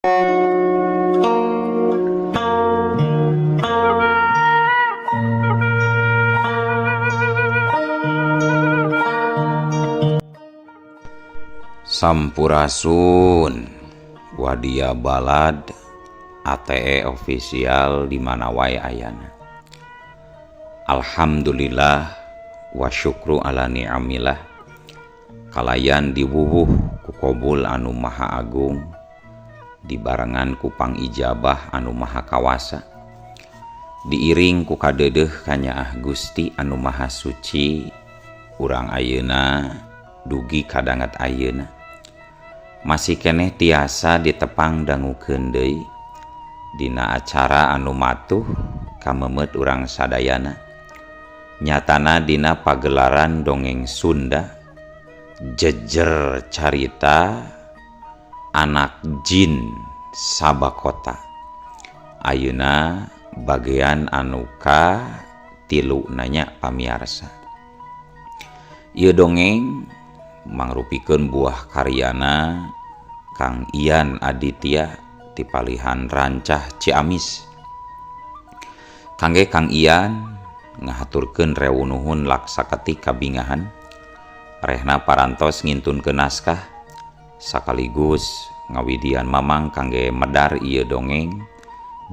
Sampurasun Wadia Balad ATE official di mana wae ayana. Alhamdulillah wa syukru ala ni'amillah kalayan diwuwuh ku kobul anu maha agung dibarengan ku pangijabah anu maha kawasa diiring ku kadeudeuh kanyaah Gusti anu maha suci urang ayeuna dugi kadanget ayeuna masih keneh tiasa ditepang dangukeun deui dina acara anu matuh kamemet urang sadayana nyatana dina pagelaran dongeng Sunda jejer carita anak jin Sabakota ayeuna bagian anu ka tilu nanya pamiarsa. Ieu dongeng mangrupikeun buah karyana Kang Ian Aditya ti palihan Rancah Ciamis. Kangge Kang Ian ngahaturkeun rewu nuhun laksaketik kabingahan rehna parantos ngintunkeun naskah sakaligus ngawidian mamang kangge medar ieu dongeng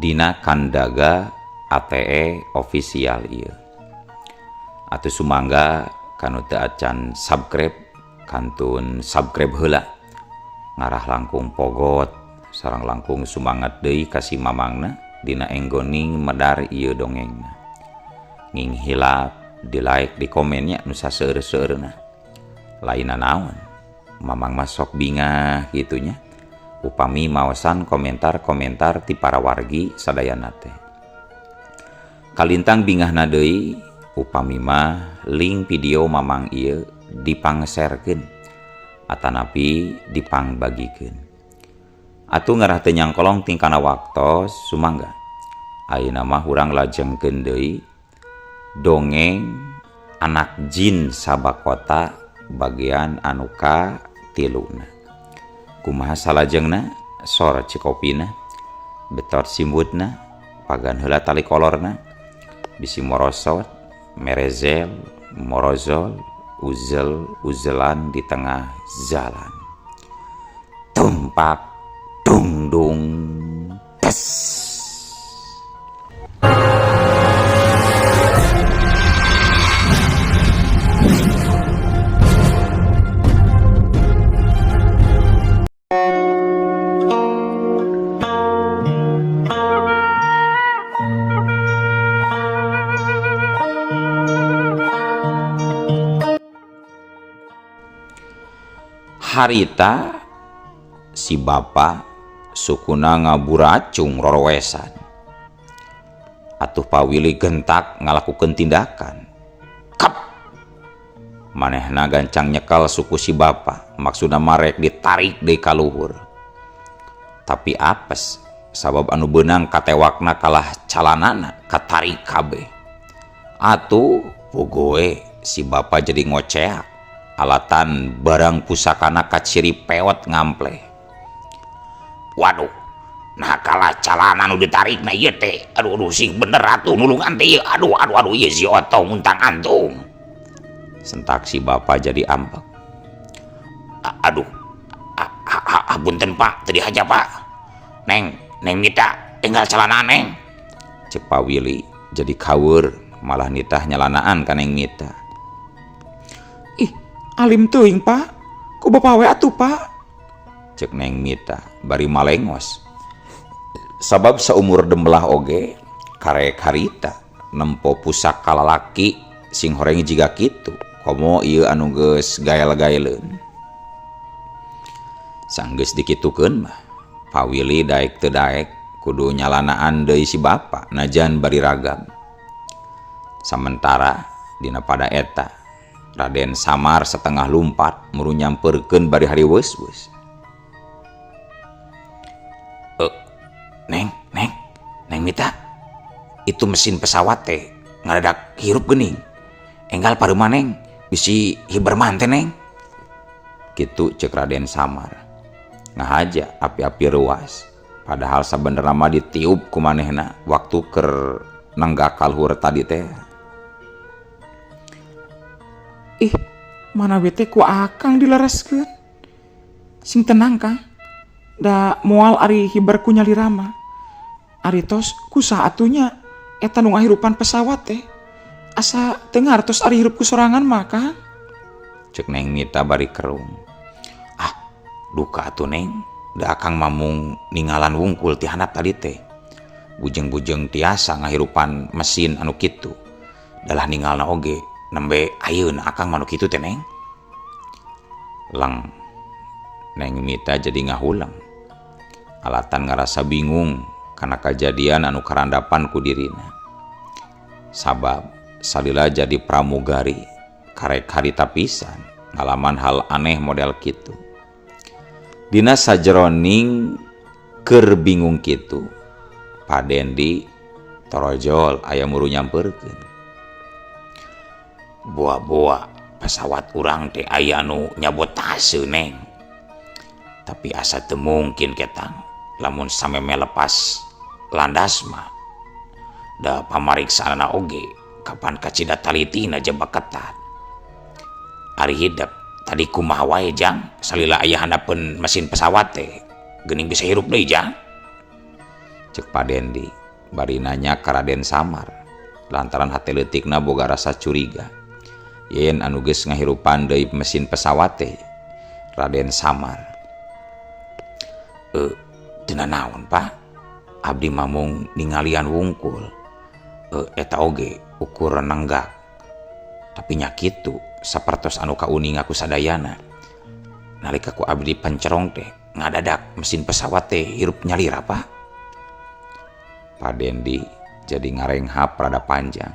dina kandaga ATE official ieu. Atuh sumangga kanu teu acan subscribe kantun subscribe heula ngarah langkung pogot sareng langkung sumangat deui ka si mamangna dina enggoning medar ieu dongengna. Nging hilap di like di komennya nu saseueur-seueurna. Lainna naon mamang mah sok bingah kitunya upami maosan komentar-komentar ti para wargi sadayana teh. Kalintang bingahna deui upami mah link video mamang ieu dipangserkeun atanapi dipangbagikeun. Atuh ngarah teu nyangkolong tingkana waktos sumangga ayeuna mah urang lajengkeun deui dongeng anak jin Sabakota bagian anu ka tiluna. Kumaha salajengna sor cikopina betot simbutna pagan heula tali kolorna bisi morosot merezel morozol uzel uzelan di tengah jalan tumpak dungdung tes. Harita si bapa sukuna ngaburacung rorowesan. Atuh pawili gentak ngalakukeun tindakan. Kap! Manehna gancang nyekel suku si bapa, maksudna marek ditarik deui ka luhur. Tapi apes sabab anu beunang katewakna kalah calanana katarik kabeh. Atuh pogoe si bapa jadi ngoceak. Alatan barang pusakana kaciri pewot ngampleh. Waduh, nah kalah calana nu ditarik na ieu teh. Aduh aduh sing bener atuh nulungan teh ieu. Aduh aduh aduh ieu si otong untang antung. Sentak si bapa jadi ambek. Aduh, punten Pak, teu dihaja Pak. Neng, Neng Mita, tinggal calana Neng. Cek Pak Willy jadi kawur malah nitah nyalanaan ka Neng Mita. Ih, alim teuing Pak, ku bapa we atuh Pak. Cek Neng Mita bari malengos. Sabab saumur dembelah oge karek harita nempo pusaka lalaki sing horeng jiga kitu. Komo ieu anu geus gael-gaeleun. Sanggeus dikitukeun mah Pak Willy daek teu daek kudu nyalanaan deui si bapa najan bari ragam. Samentara dina pada eta Raden Samar setengah lumpat muru nyamperkeun bari hari weus-weus. Neng, Neng, Neng Mita, itu mesin pesawat teh ngadadak hirup geuning. Enggal pareuman Neng, bisi hiberman teh Neng. Kitu cek Raden Samar. Ngahaja api-api ruas. Padahal sabenerna mah ditiup ku manehna waktu keur nenggak kaluhur tadi teh. Ih, mana we teh ku akang dilereskeun. Sing tenang Kang. Da moal ari hiber ku nyalira mah. Ari tos ku saha atuh nya eta nu ngahirupan pesawat teh. Asa teu ngartos ari hirup ku sorangan mah Kang. Cek Neng Mita bari kerung. Ah, duka atuh Neng. Da akang mamung ningalan wungkul ti handap tadi teh. Bujeng-bujeng tiasa ngahirupan mesin anu kitu. Dalah ningalna oge nembe ayeuna akang mah nu kitu teh Neng. Leng Neng Mita jadi ngahulang. Alatan ngarasa bingung kana kajadian anu karandapan ku dirina. Sabab salila jadi pramugari karek harita pisan ngalaman hal aneh model kitu. Dina sajeroning keur bingung kitu, Pak Dendi torojol aya muru nyamperkeun. Boa-boa pesawat urang teh aya anu nyabotase Neng. Tapi asa teu mungkin ketang lamun sameme lepas landas mah. Da pamariksaanna oge kapan kacida talitina jebak ketat. Ari hidep tadi kumaha wae Jang salila aya handapeun mesin pesawat teh geuning bisa hirup deui Jang. Cek Pak Dendi bari nanya ka Raden Samar lantaran hate leutikna boga rasa curiga yen anu geus ngahirupan deui mesin pesawat teh Raden Samar. Teu nanaon Pak, abdi mamung ningalian wungkul. Eta oge ukur nenggak. Tapi nya kitu sapertos anu kauninga ku sadayana. Nalika ku abdi pencerong teh ngadadak mesin pesawat teh hirup nyalira Pak. Pak Dendi jadi ngarenghap rada panjang.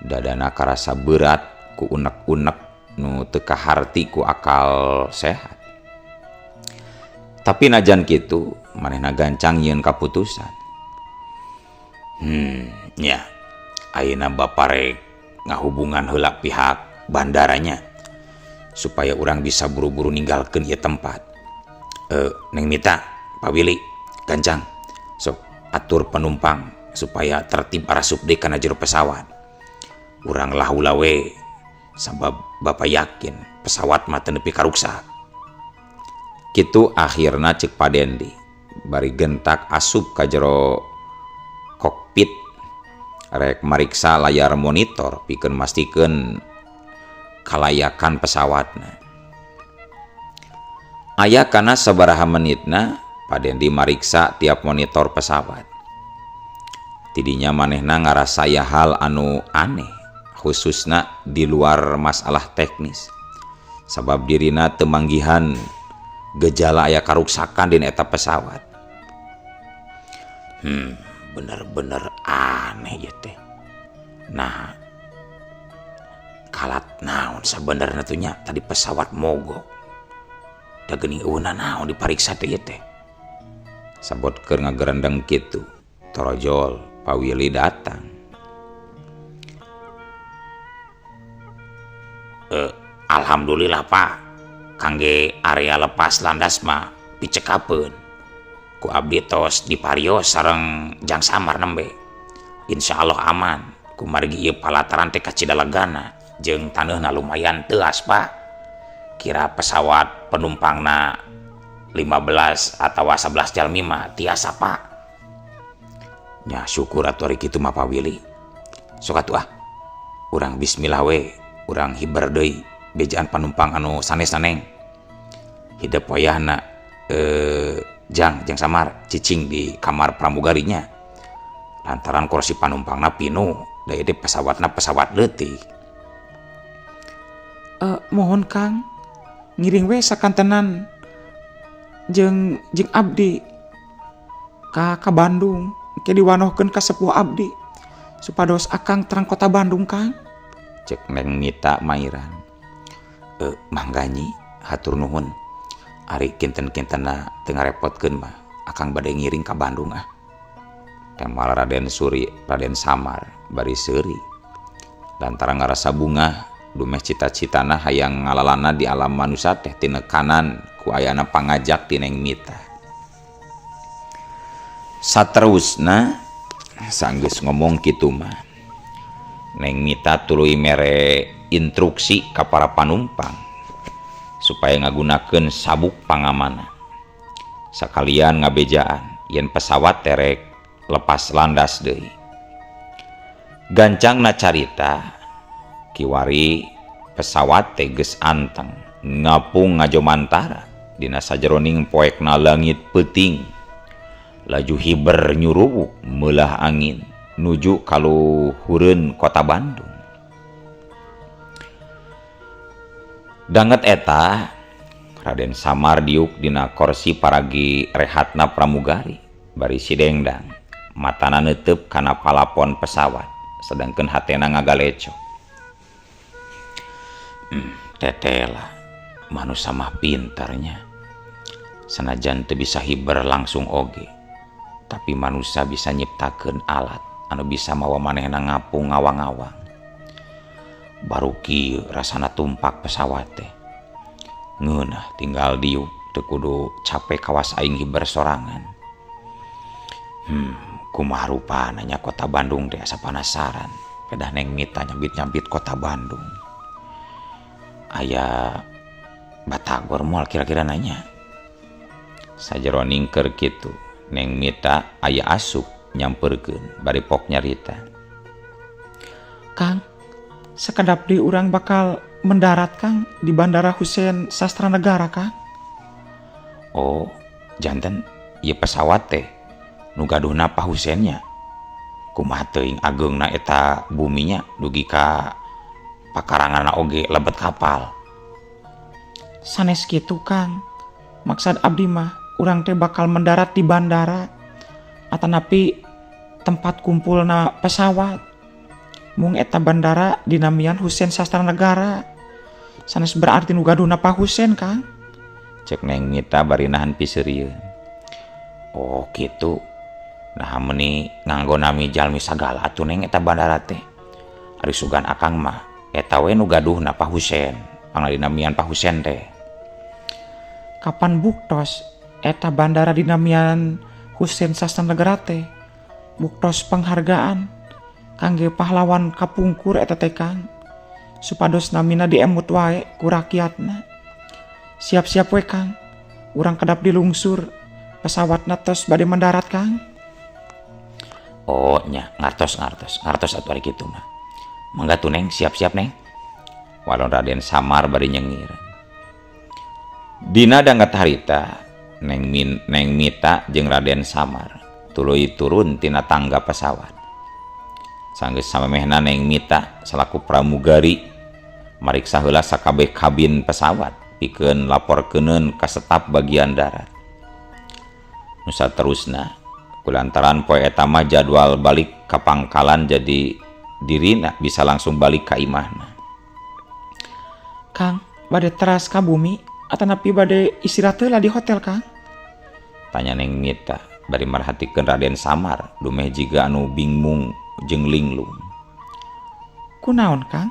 Dadana karasa berat ku unek-unek nu teu kaharti ku akal sehat. Tapi najan kitu manehna gancang nyieun kaputusan. Nya ayeuna bapa rek ngahubungan heula pihak bandaranya supaya urang bisa buru-buru ninggalkeun ieu tempat. Neng Mita, Pak Willy, gancang sok atur penumpang supaya tertib arasup deui kana jero pesawat. Urang lahula we sabab bapa yakin pesawat mah teu nepi karuksak. Kitu akhirna cek Pak Dendi bari gentak asup ka jero kokpit rek mariksa layar monitor pikeun mastikeun kalayakan pesawatna. Aya kana sabaraha menitna Pak Dendi mariksa tiap monitor pesawat. Tidinya manehna ngarasa aya hal anu aneh khususna di luar masalah teknis. Sabab dirina teu manggihan gejala aya karuksakan dina eta pesawat. Bener-bener aneh ieu teh. Nah, kalat naon sabenerna tuh nya tadi pesawat mogok. Da geuning eueuna naon dipariksa teh ieu teh. Sabot keur ngagerendeng kitu, torojol Pak Willy datang. Alhamdulillah Pak, kangge area lepas landas mah picekapeun. Ku abdi tos diparios sareng Jang Samar nembe. Insyaallah aman. Kumargi ieu palataran teh kacida legana jeung taneuhna lumayan teuas Pak. Kira pesawat penumpangna 15 atawa 11 jalmi mah tiasa Pak. Nya syukur atuh ari kitu mah Pak Willy. Sok atuh ah. Urang bismillah we, urang hiber deui bejaan panumpang anu sanes neng. Hidep wayahna Jang Samar cicing di kamar pramugarinya. Lantaran kursi panumpangna pinuh, da ieu teh pesawatna pesawat leutik. Mohon Kang, ngiring we sakantenan jeung abdi ka Bandung, ke diwanohkeun ka sepuh abdi supados akang terang kota Bandung Kang. Cek Neng Mita mairan. Mangga nyi, hatur nuhun. Ari kinten-kintenna teu ngarepotkeun mah, akang bade ngiring ka Bandung ah. Temal Raden Suri, Raden Samar bari seuri. Lantaran ngarasa bungah dumeh cita-citana hayang ngalalana di alam manusia teh tinekanan ku ayana pangajak ti Neng Mita. Saterusna sanggeus ngomong kitu mah Neng Mita tuluy mere instruksi ka para panumpang supaya ngagunakeun sabuk pangamanan sakalian ngabejaan yen pesawat terek lepas landas deui. Gancangna carita kiwari pesawat teh geus anteng ngapung ngajomantara dina sajeroning poekna langit peuting laju hiber nyuruwuk meulah angin nuju kaluhureun kota Bandung. Danget eta Raden Samar diuk dina korsi paragi rehatna pramugari bari sidengdang matana neuteup kana palapon pesawat sedangkeun hatena ngagaleco. Tetela manusa mah pintarnya sanajan teu bisa hiber langsung oge tapi manusa bisa nyiptakeun alat anu bisa mawa manehna ngapung ngawang-ngawang. Baru kieu rasana tumpak pesawat teh ngeunah tinggal diuk teu kudu capek kawas aing hiber sorangan. Kumaha rupana nya kota Bandung teh asa panasaran pedah Neng Mita nyambit-nyambit kota Bandung. Aya batagor moal kira-kira nanya. Sajeroning keur kitu Neng Mita aya asup nyamperkeun bari pok nyarita. Kang, sakedap deui urang bakal mendarat Kang di Bandara Husein Sastra Negara Kang. Oh, janten ieu pesawat teh nu gaduhna Pak Husein nya. Kumaha teuing ageungna eta buminya dugi ka pakaranganna oge lebet kapal. Sanes kitu Kang. Maksad abdi mah urang teh bakal mendarat di bandara atanapi tempat kumpulna pesawat. Mung eta bandara dinamian Husein Sastra Negara. Sanes berarti nu gaduhna Pak Husein Kang. Cek Neng Mita bari nahan piseurieun. Oh kitu. Nah meuni nganggo nami jalmi sagala atuh Neng eta bandara teh. Ari sugan akang mah eta we nu gaduhna Pak Husein, pangna dinamian Pak Husein teh. Kapan buktos eta bandara dinamian Husein Sastra Negara teh buktos penghargaan kangge pahlawan kapungkur eta teh Kang, supados namina diemut wae ku rakyatna. Siap-siap we Kang, urang kedap dilungsur pesawatna tos bade mendarat Kang. Oh nya, ngartos atuh ari kitu mah. Mangga tuh Neng, siap-siap Neng. Walon Raden Samar bari nyengir. Dina danget harita Neng Mita jeung Raden Samar tuluy turun tina tangga pesawat. Sanggeus samemehna Neng Mita salaku pramugari mariksa heula sakabeh kabin pesawat pikeun laporkeuneun ka staf bagian darat. Nu saterusna kulantaran poe eta mah jadwal balik ka pangkalan jadi dirina bisa langsung balik ka imahna. Kang, bade teras ka bumi atanapi bade istirahat heula di hotel Kang? Tanya Neng Mita bari marhatikeun Raden Samar dumeh jiga anu bingung jeung linglung. Kunaon Kang?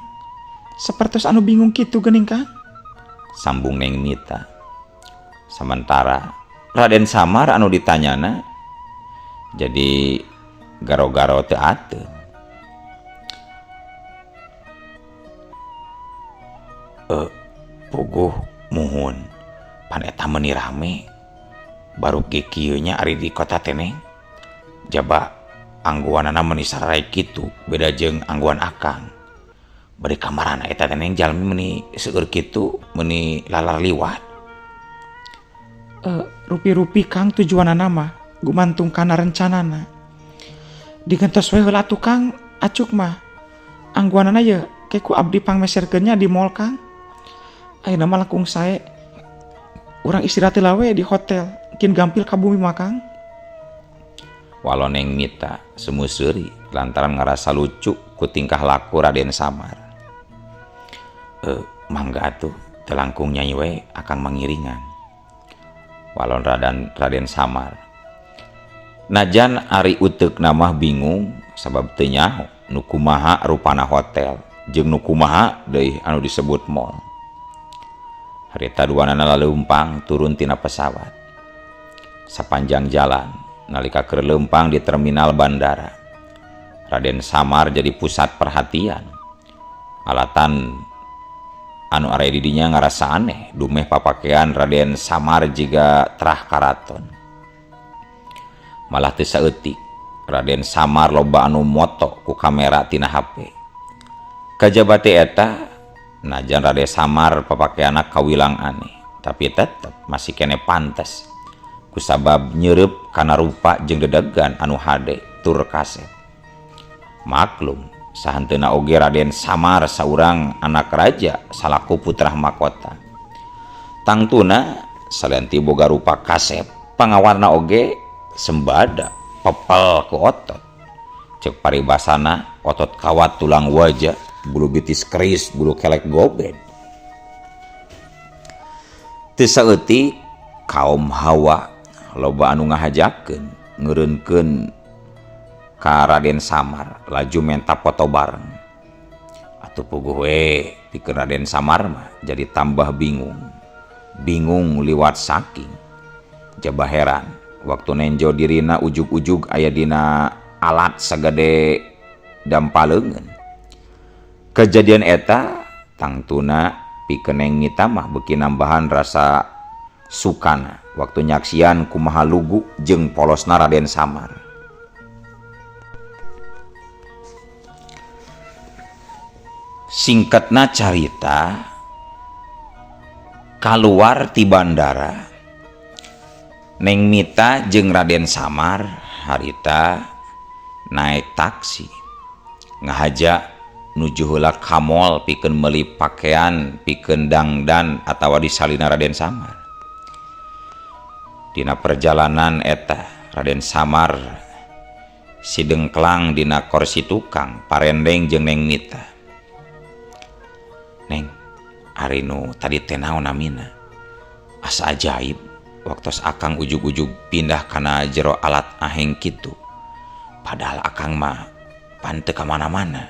Sapertos anu bingung kitu geuning Kang? Sambung Neng Mita. Sementara Raden Samar anu ditanyana jadi garo-garo teu ateu. Puguh muhun pan eta meuni rame baru ge kieu nya ari di kota teh Neng. Jaba angguanana meuni sarae kitu beda jeung angguan akang. Bari kamarana eta teh Neng jalmi meuni seueur kitu meuni lalar liwat. Rupi-rupi Kang tujuanana mah gumantung kana rencanana. Digentos we heula atuh Kang, acuk mah. Angguanana ye ke ku abdi pangmeserkeun nya di mall Kang. Ayeuna mah langkung sae urang istirahat heula we di hotel, kin gampil ka bumi mah Kang. Walon Neng Mita semuseri lantaran ngarasa lucu ku tingkah laku Raden Samar. Mangga atuh teu langkung nyanyi we akang mangiringan. Walon Raden Samar. Najan ari uteukna mah bingung sabab teu nyaho nu kumaha rupana hotel jeung nu kumaha deui anu disebut mall. Harita duanana laleumpang turun tina pesawat. Sapanjang jalan Nalika keur leumpang di terminal bandara, Raden Samar jadi pusat perhatian. Alatan anu area di dinya ngarasa aneh dumeh papakean Raden Samar jiga terah karaton. Malah teu saeutik Raden Samar loba anu moto ku kamera tina HP. Kajaba ti eta, najan Raden Samar papakeanna kawilang aneh, tapi tetep masih kene pantes kusabab nyerep kana rupa jeung dedegan anu hade tur kasep. Maklum, sahanteuna oge Raden Samar saurang anak raja salaku putra mahkota. Tangtuna salian ti boga rupa kasep, pangawarna oge sembada pepel ku otot. Cek paribasana otot kawat tulang wajah, bulu bitis keris, bulu kelek gobed. Teu saeutik kaum hawa loba anu ngahajakeun ngeureunkeun ka Raden Samar laju menta foto bareng. Atuh puguh we pikeun Raden Samar mah jadi tambah bingung. Bingung liwat saking jaba heran waktu nenjo dirina ujug-ujug aya dina alat sagede dampaleungeun. Kejadian eta tangtuna pikeun Neng Mita mah beuki nambahan rasa sukana waktu nyaksian kumaha lugu jeung polosna Raden Samar. Singkatna carita, kaluar ti bandara, Neng Mita jeung Raden Samar harita naik taksi ngahaja nuju heula ka mall pikeun meuli pakaian pikeun dangdan atawa disalina Raden Samar. Dina perjalanan eta Raden Samar sidengklang dina kursi tukang parendeng jeung Neng Mita. Neng, ari nu tadi teh naon namina? Asa ajaib waktos akang ujug-ujug pindah kana jero alat aheng kitu. Padahal akang mah pan teu ka mana-mana.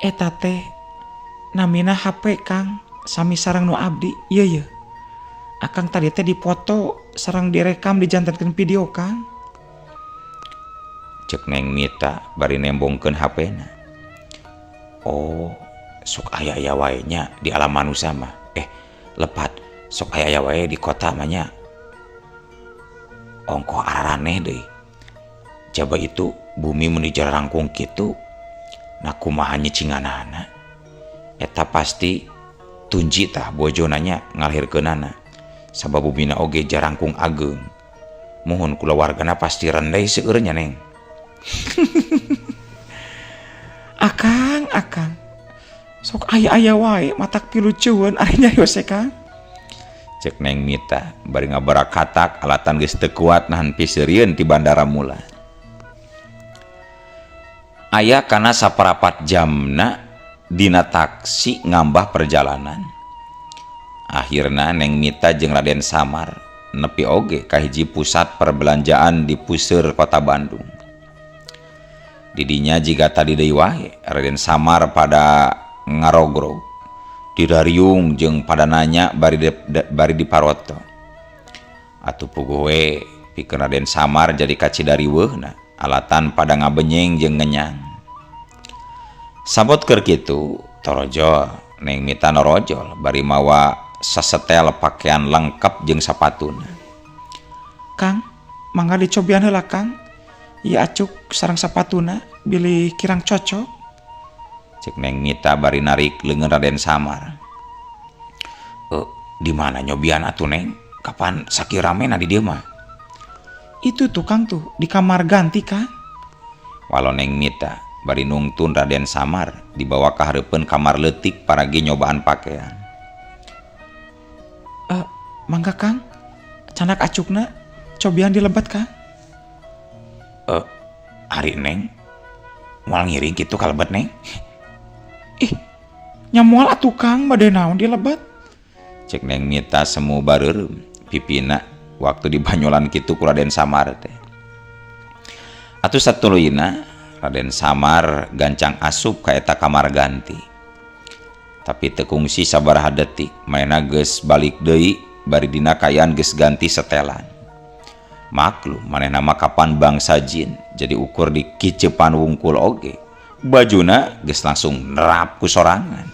Eta teh namina HP Kang, sami sareng nu abdi. Ieu ye. Akang tadi teh dipoto sareng direkam dijantenkeun video Kang. Cek Neng Mita bari nembongkeun HP-na. Oh, sok aya-aya wae nya di alam manusia mah. Lepat sok aya-aya wae di kota mah nya. Ongkoh araraneh deui. Jaba itu bumi mun dijarangkung kitu, nah kumaha nyicinganana. Eta pasti tunji tah bojona nya ngalahirkeunana. Sabab bumina oge jarangkung ageung. Muhun kulawargana pasti rendai seueur nya Neng. Akang, akang. Sok aya-aya wae matak pilucueun ari nyarios teh Kang. Cek Neng Mita bari ngabarakatak alatan geus teu kuat nahan piseurieun ti bandara mula. Aya kana saparapat jamna dina taksi ngambah perjalanan. Akhirna Neng Mita jeung Raden Samar nepi oge ka hiji pusat perbelanjaan di puseur kota Bandung. Didinya jiga tadi deui wae Raden Samar pada ngarogrog, didariung jeung pada nanya bari diparoto. Atuh puguh we pikeun Raden Samar jadi kacidariweuhna alatan pada ngabenyeng jeung ngenyang. Sabot keur kitu torojol Neng Mita norojol bari mawa sasetel pakaian lengkap jeung sapatuna. Kang, mangga dicobian heula Kang. Ieu acuk sareng sapatuna bilih kirang cocok. Cek Neng Mita bari narik leungeun Raden Samar. Di mana nyobian atuh Neng? Kapan sakieu ramena di dieu mah? Itu tuh Kang tuh di kamar ganti Kang. Walau Neng Mita bari nungtun Raden Samar dibawa ka hareupeun kamar leutik paragi nyobaan pakaian. Mangga Kang, canak acukna cobian dilebet Kang. Ari Neng moal ngiring kitu kalebet Neng. Ih, nya moal atuh Kang, bade naon dilebet? Cek Neng Mita semu bareureum pipina waktu di banyolan kitu ku Raden Samar teh. Atuh satuluyna Raden Samar gancang asup ka eta kamar ganti. Tapi teu kungsi sabaraha detik, manehna geus balik deui bari dina kaayaan geus ganti setelan. Maklum manehna mah kapan bangsa jin jadi ukur di kicepan wungkul oge. Bajuna geus langsung nerap ku sorangan.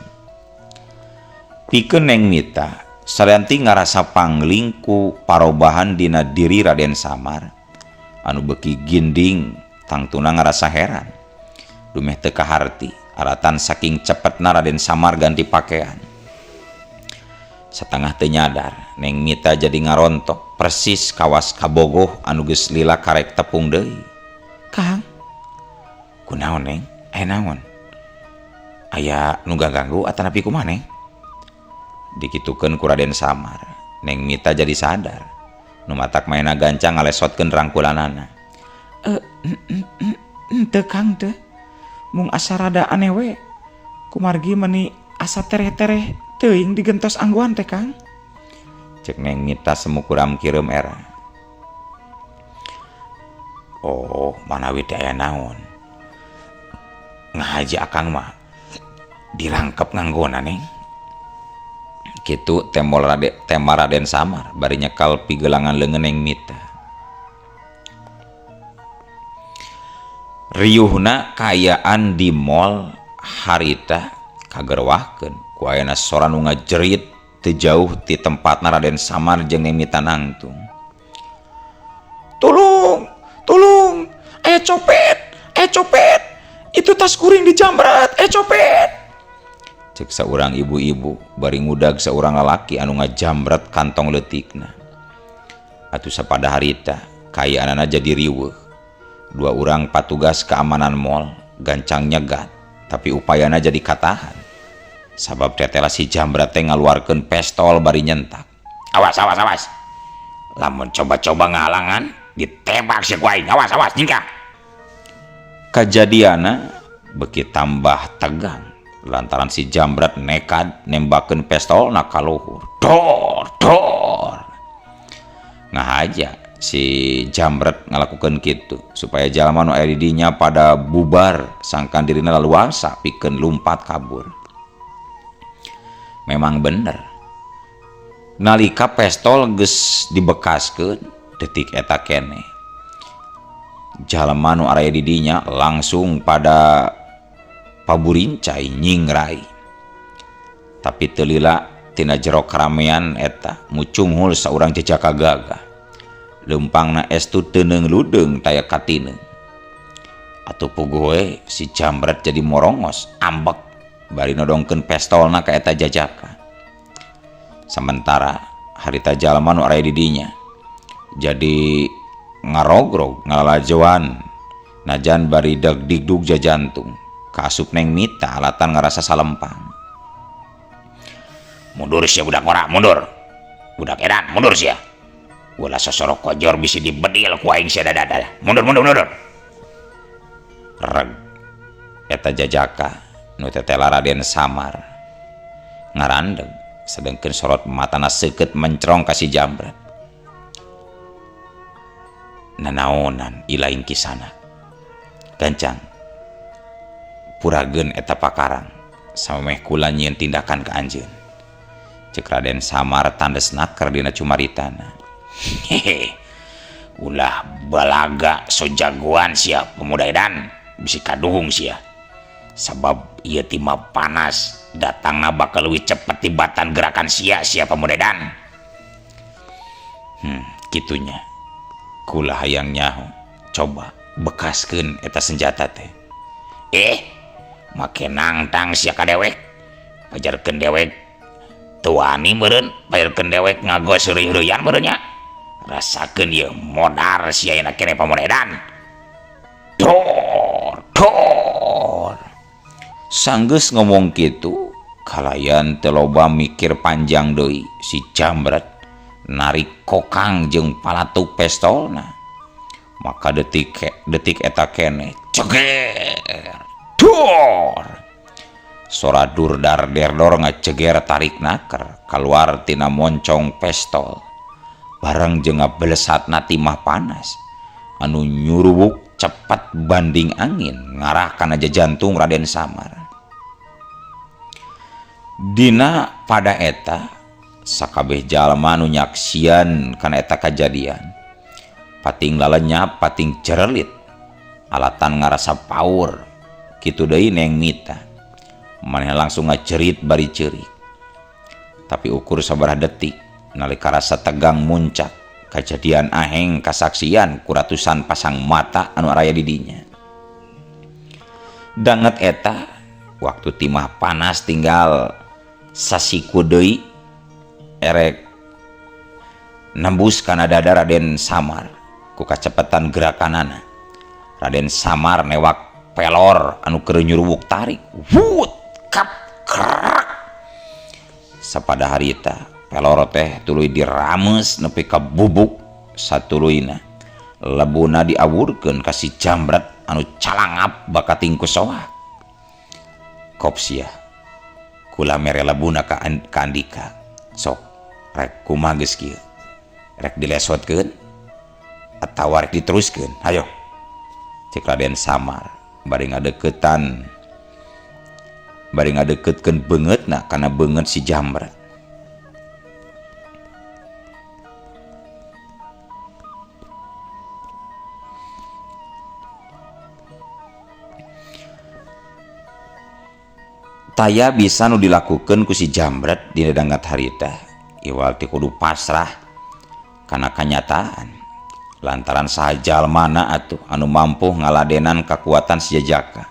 Pikeun Neng Mita salanti ngarasa pangling ku parobahan dina diri Raden Samar anu beuki ginding tangtuna ngarasa heran. Dumeh teu kaharti alatan saking cepetna Raden Samar ganti pakaian. Satengah teu nyadar Neng Mita jadi ngarontok persis kawas kabogoh anu geus lila karek tepung deui. Kang, kunaon Neng? Aya naon? Aya nu ganggu atanapi kumaha Neng? Dikitukeun ku Raden Samar. Neng Mita jadi sadar. Nu matak maena gancang ngalesotkeun rangkulanana. Henteu Kang teh. Mung asa rada aneh we. Kumargi meuni asa tereh-tereh teuing digentos angguan teh Kang. Cek Neng Mita semu kuram kireum era. Oh, manawi teh aya naon? Ngahaji akang mah dirangkep nganggona Neng. Kitu tema Raden Samar bari nyekal pigelangan leungeun Neng Mita. Riuhna kaayaan di mall harita kagerwahkeun ku ayana sora nu ngajerit teu jauh ti tempatna Raden Samar jeung Neng Mita nangtung. Tolong, tolong, aya copet, aya copet. Itu tas kuring dijambret, aya copet. Cek saurang ibu-ibu bari ngudag saurang lalaki anu ngajambret kantong leutikna. Atuh sapada harita kaayaanana jadi riweuh. Dua urang patugas keamanan mall gancang nyegat, tapi upayana jadi katahan. Sabab tetela si jambret teh ngaluarkeun pestol bari nyentak. Awas, awas, awas. Lamun coba-coba ngahalangan ditembak si ku aing. Awas, awas, nyingkah. Kajadiana beuki tambah tegang lantaran si jambret nekat nembakeun pestolna ka luhur. Dor, dor. Ngahaja si jambret ngalakukeun kitu supaya jalma nu aya di dinya pada bubar sangkan dirina laluasa pikeun lumpat kabur. Memang bener. Nalika pestol geus dibekaskeun detik eta keneh jalma nu araya di dinya langsung pada paburincai nyingrai. Tapi teu lila tina jero karamean eta mucunghul saurang jejaka gagah. Leumpangna estu teuneung ludeung taya katineung. Atuh puguh we si jambret jadi morongos ambek bari nodongkeun pestolna ka eta jajaka. Sementara harita jalma nu araya di dinya jadi ngarogrog ngalalajoan najan bari deg-digdug jajantung. Kaasup Neng Mita alatan ngarasa salempang. Mundur sia budak ngora, mundur. Budak edan, mundur sia. Ulah sosorok kojor bisi dibedil ku aing sia dadada. Mundur, mundur, mundur. Reg eta jajaka nu tetela Raden Samar ngarandeg sedengkeun sorot matana seukeut mencrong ka si jambret. Nanaonan ilaing kisana. Gancang purageun eta pakarang samemeh kula nyieun tindakan ka anjeun. Ceuk Raden Samar tandes naker dina cumaritana. Hehe. Ulah balaga so jagoan sia pemuda edan bisi kaduhung sia. Sabab ieu timah panas datangna bakal leuwih cepet tibatan gerakan sia sia pemuda edan. Kitunya. Kula hayang nyaho coba bekaskeun eta senjata teh. Make nangtang sia ka dewek. Pajarkeun dewek teu wani meureun, pajarkeun dewek ngagos heureuy-heureuyan meureun nya. Rasakeun ieu modar sia enak keneh pamuda edan. Dor, dor. Sanggeus ngomong kitu, kalayan teu loba mikir panjang deui si jambret narik kokang jeung palatuk pestolna. Maka detik eta keneh ceger. Dor. Sora durdar derdor ngaceger tarik naker kaluar tina moncong pestol. Bareng jeung ngabelesatna timah panas anu nyuruwuk cepat banding angin ngarah kana jantung Raden Samar. Dina pada eta sakabeh jalma nu nyaksian kana eta kajadian Pating lalenyap, pating jerelit. Alatan ngarasa paur. Kitu deui Neng Mita. Manehna langsung ngajerit bari ceurik. Tapi ukur sabaraha detik nalika rasa tegang muncak, kajadian aheng kasaksian ku ratusan pasang mata anu araya di dinya. Danget eta waktu timah panas tinggal sasiku deui erek nembus kana dada Raden Samar ku kacepetan gerakanana. Raden Samar newak pelor anu keur nyuruwuk tarik, wut kap krak. Sapada harita pelor teh tuluy dirames nepi ka bubuk satuluyna. Lebuna diawurkeun ka si jambret anu calangap bakating ku soak. Kop sia kula mere lebuna ka Andika. Sok rek kumaha geus kieu? Rek dilesotkeun atawa rek diteruskeun? Hayo. Cek Raden Samar bari ngadeukeutan, bari ngadeuketkeun beungeutna kana beungeut si jambret. Taya bisa nu dilakukeun ku si jambret dina dangat harita, iwal ti kudu pasrah kana kanyataan. Lantaran saha jalmana atuh anu mampu ngaladenan kakuatan si jajaka.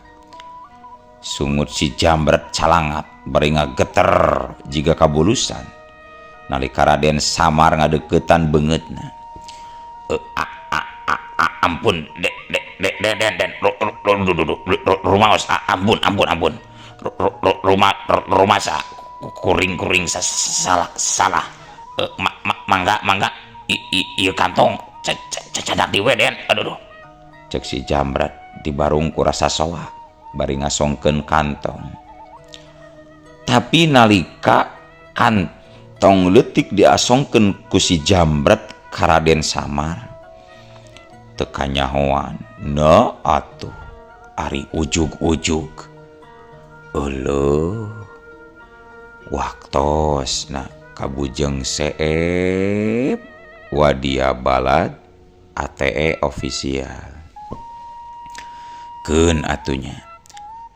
Sungut si jambret calangap bari ngageter jiga kabulusan nalika Raden Samar ngadeuketan beungeutna. Ampun de de de de de de rumaos, ampun ampun ampun. Rumah sa kuring-kuring salah salah. Mangga mangga ieu kantong cacadak di we den. Aduh duh. Cek si jambret dibarung ku rasa soak bari ngasongkeun kantong. Tapi nalika kantong leutik diasongkeun ku si jambret ka Raden Samar, teu kanyahoan na atuh ari ujug-ujug. Euleuh waktosna kabujeng seep wadia balad ATE official. Keun atunya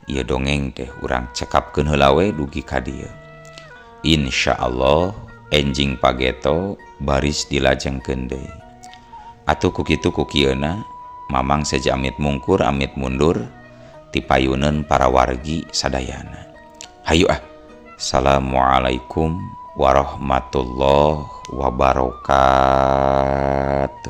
ieu dongeng teh urang cekapkeun heula we dugi ka dieu. Insyaallah enjing pageto baris dilajengkeun deui. Atuh ku kitu ku kieuna Mamang seja amit mungkur amit mundur tipayuneun para wargi sadayana. Hayu ah. Assalamualaikum warahmatullahi wabarakatuh.